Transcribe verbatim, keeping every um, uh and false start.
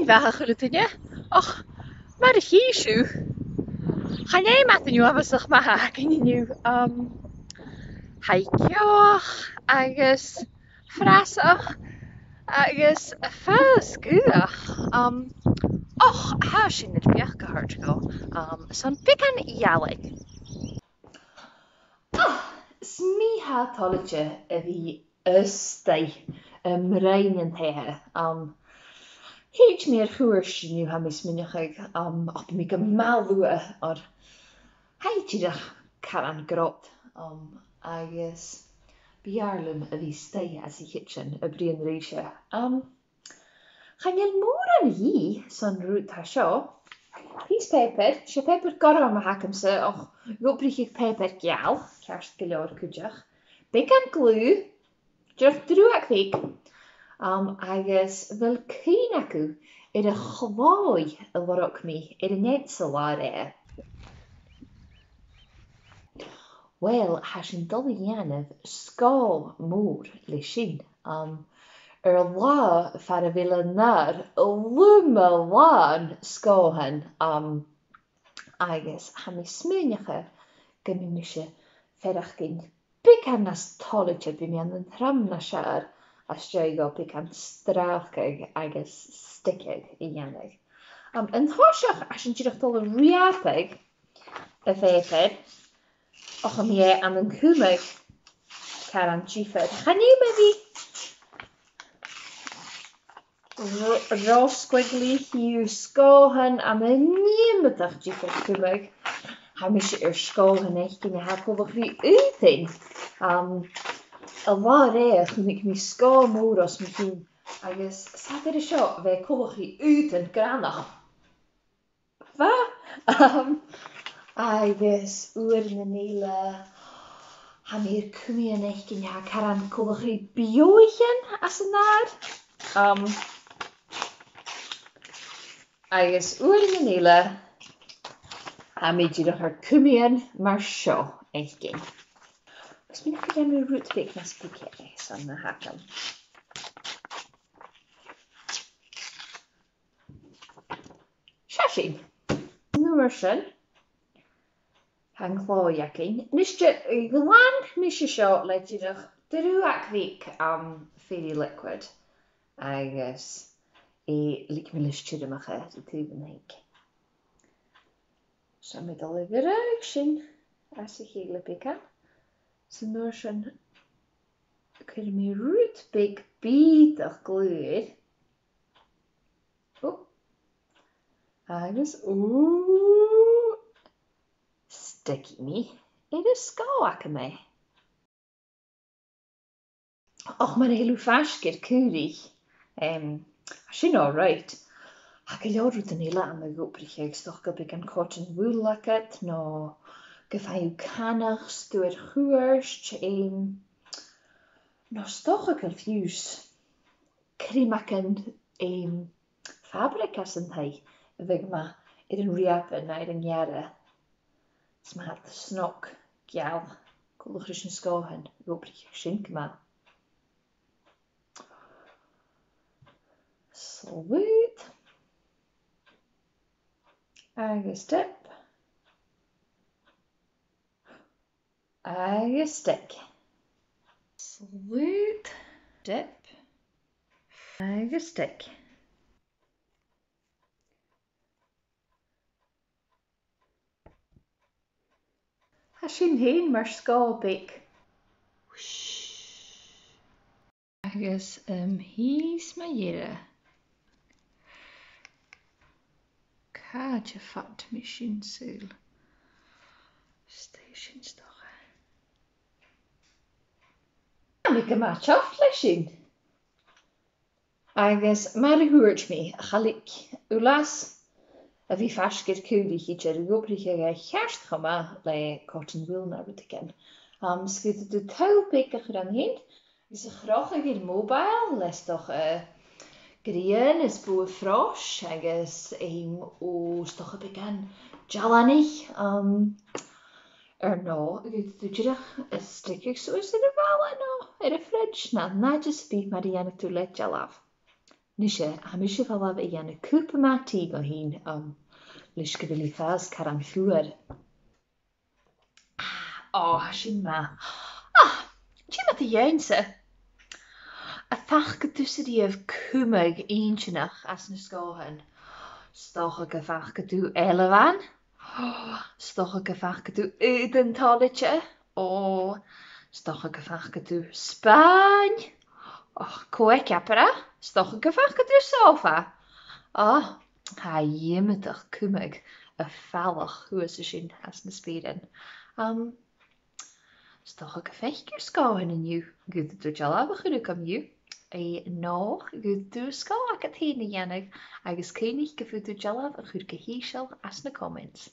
Madainn mhath a h-uile duine. Och, mar a chì sibh, chan e madainn uabhasach math a th' againn an-diugh. Um, tha i ceòthach agus frasach agus fuar sgùthach. Um, och, tha sinn air beachd a thoirt dhomh, um, son beagan ealain. Ah, 's mi tha toilichte a bhith a-staigh am broinn an taighe. Um, thèid mi air chuairt an-diugh, tha mi a' smaoineachadh, um, ach bidh mi gu math luath, oir tha i dìreach caran grod, um, agus b' fheàrr leam a bhith a-staigh anns a' chidsin a' bruidhinn ribhse. Um, chan eil mòran a dhìth son an rud a tha seo. Pìos pàipear, 's e pàipear gorm a th' agamsa, ach dh'obraicheadh pàipear geal ceart gu leòr cuideachd. Beagan gliù, dìreach drùdhag bheag, um, agus a bheil cuimhne agaibh air a' chlòimh a lorg mi air an fheadhainn san latha roimhe? Uill, tha sinn a' dol a dhèanamh sgòth mòr leis sin. Um, air latha far a bheil an adhar loma-làn sgòthan, um, agus tha mi a' smaoineachadh gum bi mise a' faireachdainn beagan nas toilichte, bidh mi ann an trom nas fheàrr às dèidh dhomh beagan stràcadh agus steigeadh a dhèanamh. Um, an toiseach, tha sinn dìreach a' dol a reapadh a' phàipear, ach tha mi ann an cumadh caran diofar. Chan eil mi ro squiggly, chì thu sgòthan ann an iomadach diofar cumadh. Tha mise air sgòthan fhaicinn a tha coltach ri aodann. Um, an latha roimhe chunnaic mi sgòth mòr os mo chionn, agus 's fhada air seo a bha e coltach ri aodann granach. Bha, um, agus uaireannan eile, tha mi air cumaidhean fhaicinn a tha caran coltach ri beathaichean anns an adhar. Um, agus uaireannan eile, tha mi dìreach air cumaidhean mar seo fhaicinn. Agus mi nach eil mi rud beag nas bige airson na th' agam. Seo sinn. An uair sin, tha an clòimh againn. Nise, ghlan mise seo le dìreach drùdhag bheag, um, fairy liquid, agus leig mi leis tiormachadh ri taobh an sink. Tha mi a' dol a ghràdh sin às a chèile beagan. 'S an uair sin, cuiridh mi rud beag bìodach glaodh air. Ò. Agus, ò, steigeadh mi air an sgòth agam e. Och, mura h-eil thu faisg air caoraich, em, tha sin all right. Tha gu leòr rudan eile ann a dh'obraicheadh, 's dòcha gum bi beagan cotton wool agad, no gum faigh thu canach 's tu air chuairt, em, no 's dòcha gu bheil fiù 's criomagan, em, fabric anns an taigh a bhiodh math air an reapadh no air an gearradh. 'S ma tha iad snog, geal, coltach ris an sgòthan, dh'obraicheadh sin gu math. Slùgh. Agus dip. Agus steig. Slùgh, dip, agus steig. Tha sin fhèin mar sgòth beag. Agus, um, am pìos mu dheireadh. Càit am faod mi sin, saoil? Stèidhidh sin, 's dòcha. Tha mi gu math toilichte leis sin. Agus mar a thuirt mi, cha leig thu leas a bhith faisg air caoraich idir, dh'obraicheadh e cheart cho math le cotton wool no rudeigin. Um, 's faodaidh tu toll beag a chur ann fhèin, agus a chrochadh air mobile le 's dòcha, eh, grian is bogha-frois agus, em, ò, 's dòcha beagan dealanaich, um, air neo, agus tu dìreach a' steigeadh suas air a' bhalla no air a' fridge, no an àite sam bith mar a dhèanadh tu le dealbh. Nise, tha mise a' falbh a dhèanamh cupa math tì dhomh fhìn, um, leis gu bheil i a' fàs caran fuar. Ò, tha sin math. Ah, dè mu do dheidhinn-sa? Am faca tusa riamh cumadh inntinneach às na sgòthan? 'S dòcha gum faca tu ailbhean. 'S dòcha gum faca tu aodann toilichte. Ò, 's dòcha gum faca tu spàin. Och, co-cheapaire, 's dòcha gum faca tu sòfa. Ò, tha iomadach cumadh a' falach shuas an sin às na speuran. Um, 'S dòcha gum faic thu sgòthan an-diugh, gun tèid thu dealbh a chur thugam an-diugh, eh, no gun tèid thu sgòth agad fhèin a dhèanamh, agus cuimhnich gum faod thu dealbh a chur gu h-ìosal às na comments.